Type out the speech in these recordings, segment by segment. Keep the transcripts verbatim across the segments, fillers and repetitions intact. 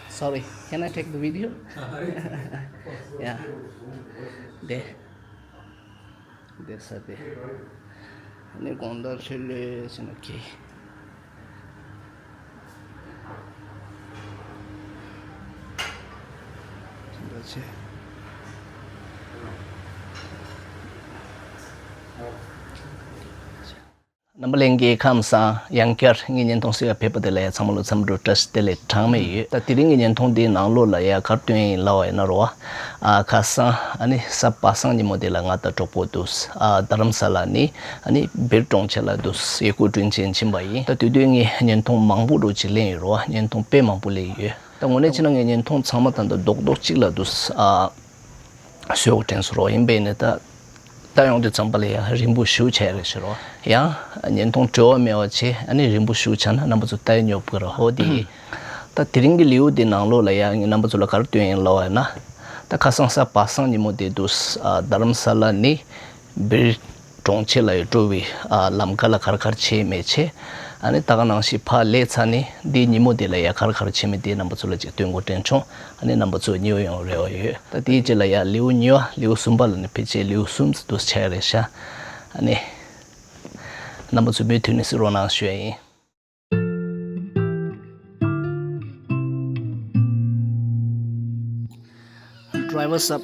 Sorry, can I take the video? Yeah. དེ། དེ་ས་དེ། ནི་དགོང་དག་ཆེ་ལེ་ཟེར་ན་ཁེ། ད་ཆེ། རྣམ་པ་ལྷན་རྒྱས་ཁམས་བཟང་། ཡང་བསྐྱར་ངའི་བརྙན་ཐུང་གཟིགས་པར་ཕེབས་པ་དེ་ལ་ཡང་ཚང་མ་ལ་འཚམས་འདྲི་བཀྲ་ཤིས་བདེ་ལེགས་གྲངས་མེད་ཡོད། ད་དེ་རིང་གི་བརྙན་ཐུང་འདིའི་ནང་ལོགས་ལ་ཡང་ག་རེ་སྟོན་ཡིན་ལབ་པ་ཡིན་ན་རོ། ཨ་ཁ་སང་ཨ་ནི་གཟའ་པ་སངས་ཉིན་མོ་དེ་ལ་ང་དང་གྲོགས་པོ་འདུག་ཨ་རྡ་རམ་ས་ལ་ནས་ཨ་ནི་སྦིར་གྲོང་ཁྱེར་ལ་འདུག་ཡུལ་སྐོར་སྐྲུན་ཆེན་ཕྱིན་པ་ཡིན། ད་དེ་དུས་ངས་བརྙན་ཐུང་མང་པོ་རུ་ཅིག་ལེན་ཡོད་རོ། བརྙན་ཐུང་དཔེ་མང་པོ་ལེན་ཡོད། ད་དངོས་གནས་བྱས་ན་ངས་བརྙན་ཐུང་ཚང་མ་ད་ལྟ་རྡོག་རྡོག་གཅིག་ལ་འདུག་ཨ། བཟོས་དྲན་སོང་རོ། ཡིན་པས་ནི་ད་ལྟ་ཡོང་དུས་ཙམ་པ་ལ་ཡང་རིང་པོ་ཞེ་པོ་ཆགས་རེད་ཤག་རོ། ཡང་བརྙན་ཐུང་བྲེལ་བ་མེད་པ་བྱས་ཨ་ནི་རིང་པོ་ཞེ་པོ་ཆགས་ན་རྣམ་པ་ཚོ་ལྟ་ཡི་སྙོབ་དགོས་ར་ཧོ་དེ་ཡིན། ད་དེ་རིང་གི་ལེའུ་དེ་ནང་ལོགས་ལ་ཡང་ངས་རྣམ་པ་ཚོ་ལ་ག་རེ་སྟོན་ཡིན་ལབ་པ་ཡིན་ན། ད་ཁ་སང་གཟའ་པ་སངས་ཉིན་མོ་དེ་དུས་ཨ་རྡ་རམ་ས་ལ་ནས་སྦིར་གྲོང་ཁྱེར་ལ་ཡང་འགྲོ་བའི་ཨ་ལམ་ཁ་ལ་ག་རེ་ག་རེ་བྱས་མེད་བྱས། ཨ་ནི་ད་ག་ནང་བཞིན་ཕར་སླེབས་ཚར་ནས་འདིའི་ཉིན་མོ་དེ་ལ་ཡང་ག་རེ་ག་རེ་བྱས་མེད་དེ་རྣམ་པ་ཚོ་ལ་ཅིག་སྟོན་དགོས་དྲན་བྱུང་། ཨ་ནི་རྣམ་པ་ཚོ་མཉེས་པོ་ཡོང་རེ་བ་ཡོད། ད་དེའི་རྗེས་ལ་ཡང་ལེའུ་གཉིས་པ་ལེའུ་གསུམ་པ་ལ་ནི་ཕལ་ཆེར་ལེའུ་གསུམ་ཙམ་དུ་ཆགས་རེད་ཤག་ཨ་ནི་རྣམ་པ་ཚོ་མུ་མཐུད་ནས་གཟིགས་རོགས་གནང་ཞུ་ཡ་ཡིན། Driver's up.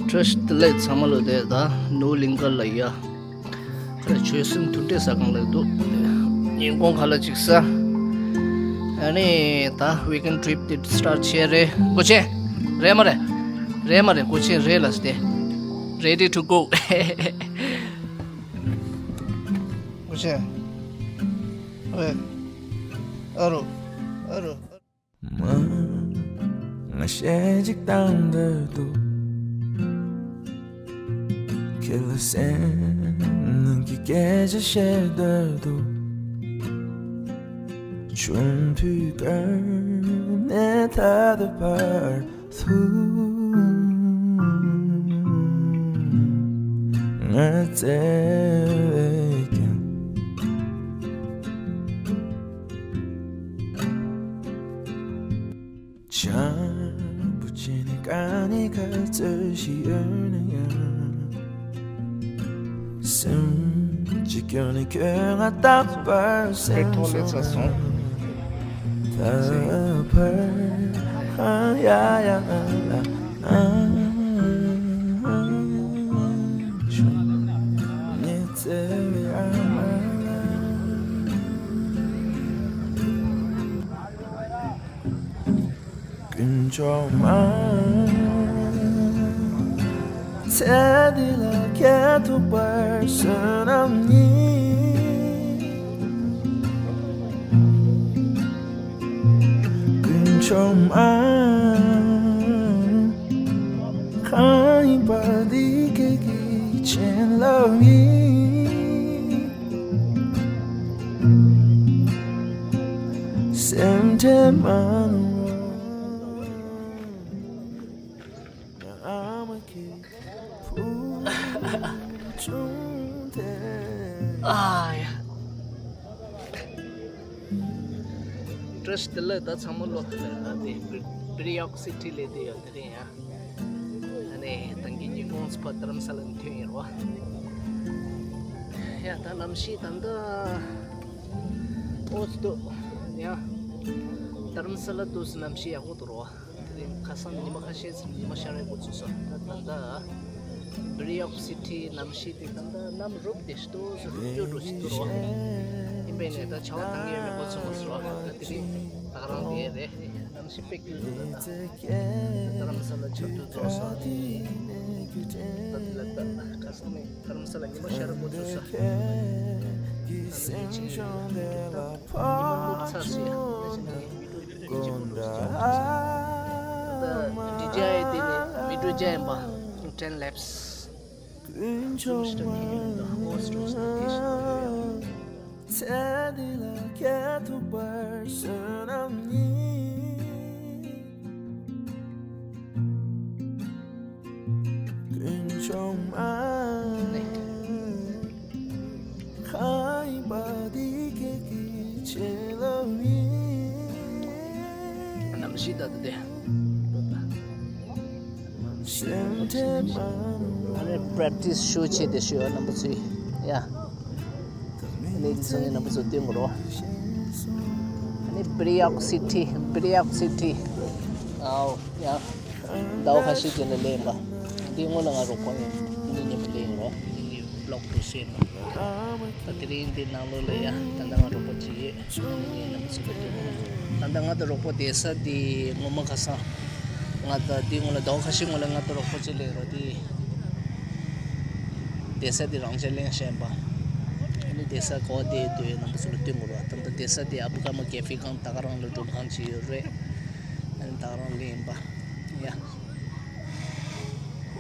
བཀྲ་ཤིས་བདེ་ལེགས་ཚང་མ་ལོ། དེ་ད་ནོར་གླིང་ཁ་ལ་ཡ། ཁ་ལ་ཆོས་སེམས་དུར་ཁྲོད་ཟ་ཁང་ལ་འདུག་ཉིན་གུང་ཁ་ལ་ཅིག་ཟ། ཨ་ནི་ད་weekend trip དེ་start བྱས་རེད། སྒོ་ཕྱེ། རེད་མ་རེད། རེད་མ་རེད། སྒོ་ཕྱེ་རེད་ལ་སྟེ། Ready to go. སྒོ་ཕྱེ། རེད། ཨ་རོ། ཨ་རོ། མ། ང་ཞེ་གཅིག་བཏང་འདོད་འདུག་ཁྱེད་ལ་སེམས་ནང་གི་སྐད་ཆ་བཤད་འདོད་འདུག་ཆུང་དུས་ཀ་ནས་ད་ལྟ་བར་དུ་ང་བརྩེ་བས་ཀྱང་བྱམས་པོ་བྱས་ནས་དཀའ་ངལ་ག་ཚོད་ཞིག་ཡོད་ན་ཡང་། སེམས་གཅིག་སྐྱོན་ནས་ཁྱོད་ང་རྟག་པར་སེམས་སོང་། ད་བར་ཡ་ཡ་ལ་ཨ་ཉི་ཚེ་བའི་ཨ་མ་ལ། དཀོན་མཆོག་མ། ཚེ་འདི་ལ་སྐྱེལ་ཐུབ་པར་བསོད་ནམས་ཉིད། དཀོན་མཆོག་མ། གང་ཡིན་པ་འདི་ཁྱེད་ཀྱི་བྱིན་རླབས་ཡིན། སེམས་ཁྲལ་མ་གནང་། ཨ་མ་ཁྱེད་བུ་ཆུང་དེ། ཨ་ཡ། བཀྲ་ཤིས་བདེ་ལེགས། ད་ཚང་མ་ལོ། ད་དེ་བི་རི་ཡོག་སི་ཊི་ལ་དེ་ཡོད་དེ་རིང་ཡ། ཨ་ནི་ད་གིན་ཉིན་གུང་ཚོ་ཕར་རྡ་རམ་ས་ལ་ནས་ཐོན་ཡིན་རོ། ཡ་ད་གནམ་གཤིས་ད་ལྟ་ཨོ་ཙི་འདུག་ཡ། རྡ་རམ་ས་ལ་འདུག་སེ་གནམ་གཤིས་ཡག་པོ་འདུག་རོ། དེ་རིང་ཁ་སང་ཉི་མ་ཁ་ཤས་ཙམ་ཉི་མ་ཤར་བའི་འགོ་ཚུགས་སོང་། ད་ད་ལྟ་བི་རི་ཡོག་སི་ཊི་གནམ་གཤིས་དེ་ད་ལྟ་གནམ་རུབ་བསྡད་ཤག་འདུག་སེ་རུབ་རྒྱུ་འགྲོ་ཞིག་འདུག་རོ། ཡིན་པས་ནས་ད་ཆར་པ་བཏང་གི་ཡོད་མེད་འགོ་ཚུགས་མ་སོང་རོ། ད་དེ་རིང་ད་ག་རང་དེ་རེད། གནམ་གཤིས་དཔེ་སྐྱིད་འདུག་ད་ད་རྡ་རམ་ས་ལ་ཆར་དུས་རྫོགས་སོང་། ད་དེ་ལ་ད་ཁ་སང་ནས་རྡ་རམ་ས་ལ་ཉི་མ་ཤར་བའི་འགོ་ཚུགས་སོང་། ད་ལ་ཡིན་ཕྱིན་ཡོད་ད་ཉི་མ་རླུང་ཚ་སེ་ཡ་ད་ཕྱིན་ནས་ཡིན་འགྲོ་ད་ཌི་ཇེ་ཨའི་དེ་ནས་བི་ཌི་ཡོ་ཅན་པ་ཊེན་ལེབས། ཚེ་འདི་ལ་སྐྱེལ་ཐུབ་པར་བསོད་ནམས་ཉིད། དཀོན་མཆོག་མ། གང་ཡིན་པ་འདི་ཁྱེད་ཀྱི་བྱིན་རླབས་ཡིན། ད་ད་དེ། ཨ་ནི་པྲེག་ཊི་སི་ཞུ་བྱེད་དེ་ཞུ་ཡ་རྣམ་པ་ཚོས། ཡ། ཨ་ནི་འདི་ཚོ་ངའི་རྣམ་པ་ཚོ་སྟོན་དགོས་རོ། ཨ་ནི་བི་རི་ཡག་སི་ཊི། བི་རི་ཡག་སི་ཊི། ཨའོ། ཡ། ཟླ་བ་ཁ་ཤས་ཅིག་ལ་སླེབས་པ། འདི་སྔོན་ལ་ང་རོགས་པ་ཡིན། འདི་ཉིན་པ་སླེབས་ཡིན་རོ། འདི་གི་བི་ལོག་ཏུ་བཤད་ན། ད་དེ་རིང་འདི་ནང་ལོགས་ལ་ཡ། ད་ལྟ་ང་རོགས་པ་ཅིག་ཡོད། ངའི་རྣམ་པ་ཚོ་ལ་སྟོན་དགོས། ད་ལྟ་ང་དང་རོགས་པ་བསྡད་ས་འདི་ངོ་མ་ཁ་སང་། ང་ད་འདི་སྔོན་ལ་ཟླ་བ་ཁ་ཤས་སྔོན་ལ་ང་དང་རོགས་པ་ཅིག་སླེབས་རོ། འདི་བསྡད་ས་འདི་རང་ཅག་གླེང་བཤད་པ། ཨ་ནི་བསྡད་ས་གོ་བསྡད་དུས་རྣམ་པ་ཚོ་ལ་སྟོན་དགོས་རོ། ད་ལྟ་བསྡད་ས་འདི་ཨ་བུ་ཀ་མ་ཀེ་ཧྥེ་ཁང་ད་ག་རང་ལ་སྒྲུབ་ཁང་ཅིག་ཡོད་རེད། ཨ་ནི་ད་ག་རང་སླེབས་ཡིན་པ། ཡ།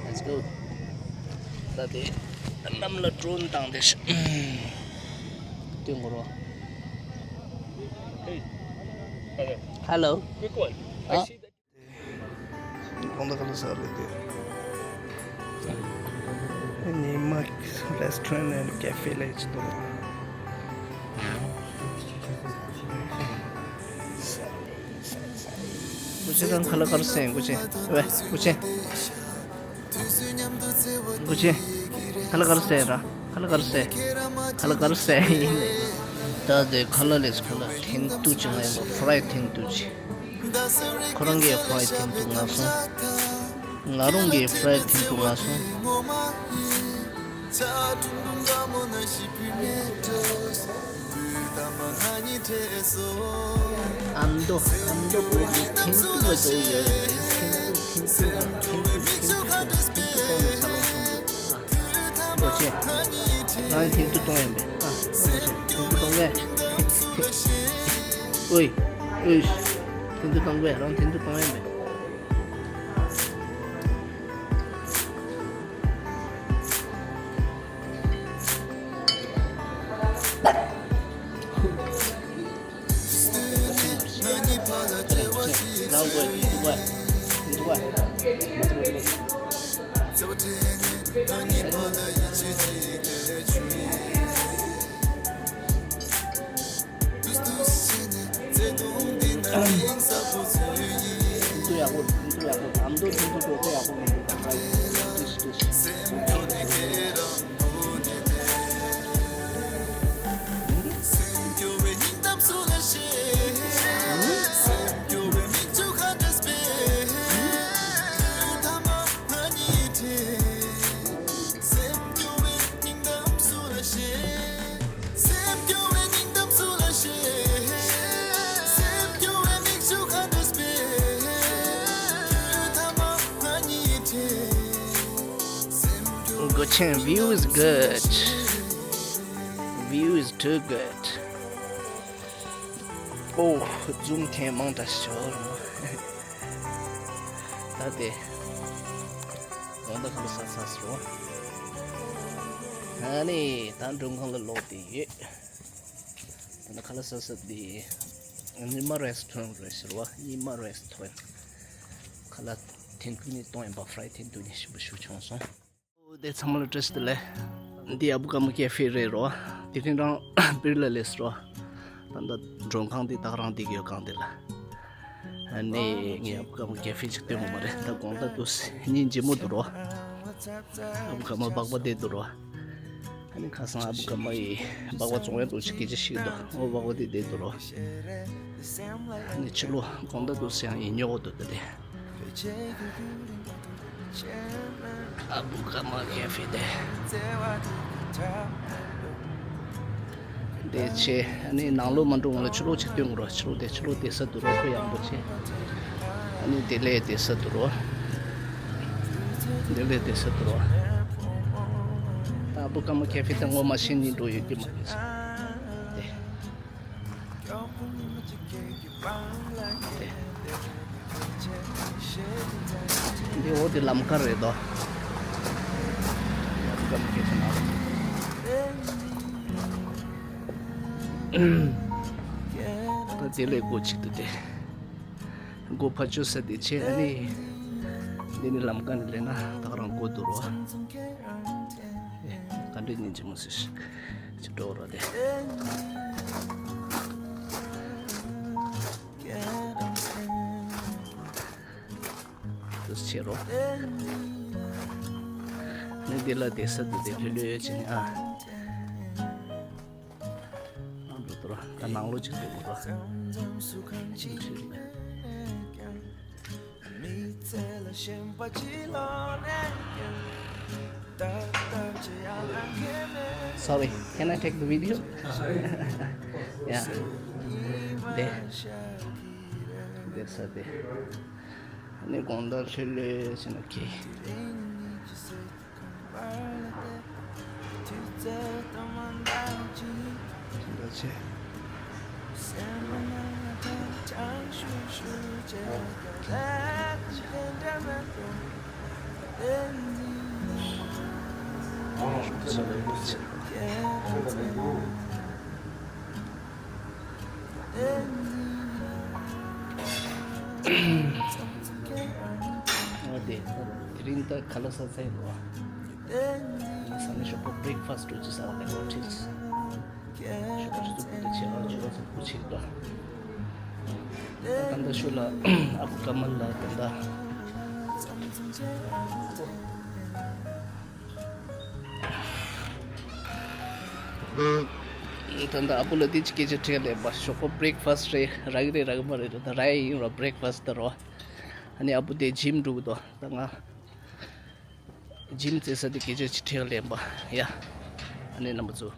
Let's go. ད་དེ་གནམ་ལ་ཌོ་རོན་བཏང་དེ་ཤ། སྟོན་དགོས་རོ། Hey. Hello. Hello. Quick one. I see that. གོང་ད་ག་ལ་ས་རེད་དེ། ཉི་མ་restaurant and cafe ལ་ཅི་དང་། སྐུ་མཁྱེན་རང་ཁ་ལག་ག་རེ་ཟ་ཡིན། སྐུ་མཁྱེན། ཝེ་སྐུ་མཁྱེན། སྐུ་མཁྱེན། ཁ་ལག་ག་རེ་ཟ་ཡིན་ར། ཁ་ལག་ག་རེ་ཟ། ཁ་ལག་ག་རེ་ཟ་ཡིན། ད་དེ་ཁ་ལག་ལས་ཁ་ལག་ཐེན་ཏུ་ཅིག་ང་ཡིན་པ། fried ཐེན་ཏུ་ཅིག། ཁོ་རང་གིས་fried ཐེན་ཏུ་མངགས་སོང་། ང་རང་གིས་fried ཐེན་ཏུ་མངགས་སོང་། ཨ་མདོ་ཨ་མདོ་བོད་ཀྱི་ཐེན་ཏུ་བ་དོ་ཡོད་རེད། ཐེན་ཏུ་ཐེན་ཏུ་ཐེན་ཏུ་ཐེན་ཏུ་ཐེན་ཏུ་ཐེན་ཏུ་གཏོང་ནས་ས་ལོངས་སོང་འདུག་ཨ། རོ་ཆེ། ང་ཡི་ཐེན་ཏུ་གཏོང་ཡིན་པས། ཨ། རོ་ཆེ། ཐེན་ཏུ་གཏོང་གས། ཨོའི། ཨོའི། ཐེན་ཏུ་གཏོང་གས། རང་ཐེན་ཏུ་གཏོང་ཡིན་པས། Good thing view is good. View is too good. Oh, zoom ཐེངས་མང་དྲགས་ཤོར། ད་དེ། ཡང་ད་ཁ་ལག་ཟ་ས་ཟེར་བ། ཨ་ནི་ད་མགྲོན་ཁང་ལ་ལོག་བསྡད་ཡོད། ད་ནི་ཁ་ལག་ཟ་ས་དེ། ཉི་མ་restaurant རེད་ཟེར་བ། ཉི་མ་restaurant། ཁ་ལག་ཐེན་ཏུ་གཉིས་གཏོང་ཡིན་པ། fried ཐེན་ཏུ་གཉིས་ཞིམ་པོ་ཞིག་བྱུང་སོང་། འོ་དེ་ཚང་མ་ལ་བཀྲ་ཤིས་བདེ་ལེགས། འདི་ཨ་བུ་ཀ་མ་ཀེ་ཧྥེ་རེད་རོ། དེ་རིང་རང་པིར་ལ་སླེབས་རོ། ད་ལྟ་མགྲོན་ཁང་འདི་ད་ག་རང་འདི་གི་ཡོད་ཁང་འདི་ལ། ཨ་ནི་ངས་ཨ་བུ་ཀ་མ་ཀེ་ཧྥེ་ཅིག་སྟོན་དགོས་མ་རེད། ད་དགོང་དག་ཏུ་སྙིང་རྗེ་མོ་འདུག་རོ། ཨ་བུ་ཀ་མ་སྦག་སྦག་བསྡད་འདུག་རོ། ཨ་ནི་ཁ་སང་ཨ་བུ་ཀ་མ་ཡི་སྦག་སྦག་བཙོང་ཡ་འདུག་ཅིག་སྐད་ཆ་བཤད་འདུག་འོ་སྦག་སྦག་དེ་བསྡད་འདུག་རོ། ཨ་ནི་ཕྱི་ལོགས་དགོང་དག་ཏུ་སེང་ཡིན་ཉོ་གོ་འདུག་ད་དེ། ཨ་བུ་ཀ་མ་ཀེ་ཧྥེ་དེ། དེ་ཆེ། ཨ་ནི་ནང་ལོགས་མ་འགྲོ་སྔོན་ལ་ཕྱི་ལོགས་ཅིག་སྟོན་དགོས་རོ། ཕྱི་ལོགས་དེ་ཕྱི་ལོགས་བསྡད་ས་འདུག་རོ། ཁོ་ཡག་པོ་ཆེ། ཨ་ནི་དེ་ལས་བསྡད་ས་འདུག་རོ། དེ་ལས་བསྡད་ས་འདུག་རོ། ད་ཨ་བུ་ཀ་མ་ཀེ་ཧྥེ་དེ་ངོ་མ་ཤེས་ནི་འགྲོ་ཡོད་ཀྱི་མ་རེད། དེ། འདི་འོ་དེ་ལམ་ཁ་རེད་དོ། ལམ་ཁ་མི་སྐད་ཆ་མ་རེད། ད་དེ་ལས་སྒོ་གཅིག་ཏུ་དེ། སྒོ་ཕར་ཕྱོགས་ས་དེ་ཆེ། ཨ་ནི། འདི་ནི་ལམ་ཁ་ནས་སླེབས་ན་ད་ག་རང་སྒོ་འདུག་རོ། ཨེ། ག་འདྲས་ཉིན་གཅིག་མོ་ཟེར་ཞིག་ཅིག་འགྲོ་རོགས་དེ། ཆེ་རོ། ནི་འདི་ལ་བསྡད་ས་འདུག་སྟེ་ལྷོད་ལྷོད་བྱས་ནས་ཨ། ཨ་འགྲོ་དོ་ར་ད་ནང་ལོགས་ཅིག་འགྲོ་དགོས་ར། Sorry, can I take the video? Yeah. དེ། དེ་ས་དེ། ནི་དགོང་དག་ལྷོད་ལྷོད་བྱས་ན་ཁེ། འདྲ་ཆེ། ཨོ་དེ། དེ་རིང་ད་ག་ལ་ས་ཚ་ཡིན་ནོ། ང་ས་ནས་ཞོགས་པ་བྷི་རེག་ཕ་སི་འགྲོ་ཅི་ཟ་བ་ལས་ཀ་ཁྲིད། ཞོགས་པ་ཆུ་ཚོད་དགུ་དང་ཕྱེད་ཀ་ལ་ཆུ་ཚོད་དགུ་ཕྱེད་ཀ་ད་ལྟ་ཤུལ་ལ་ཨ་ཁུ་ཀ་མལ་ལ་ད་ལྟ། ད་ལྟ་ཨ་ཁུ་ལ་དེ་ཅི་སྐད་ཆ་དྲིས་ལས་པ་ཞོགས་པ་བྷི་རེག་ཕ་སི་རེད་རག་གི་རེད་རག་གི་མ་རེད་ད་རག་ཡིན་རོ་བྷི་རེག་ཕ་སི་ད་རོ། ཨ་ནི་ཨ་ཁུ་དེ་ཇིམ་འགྲོ་གི་འདུག་ད་ང་ཇིམ་རྩེ་ས་དེ་སྐད་ཆ་ཅི་དྲིས་ལས་པ་ཡ། ཨ་ནི་རྣམ་པ་ཚོ།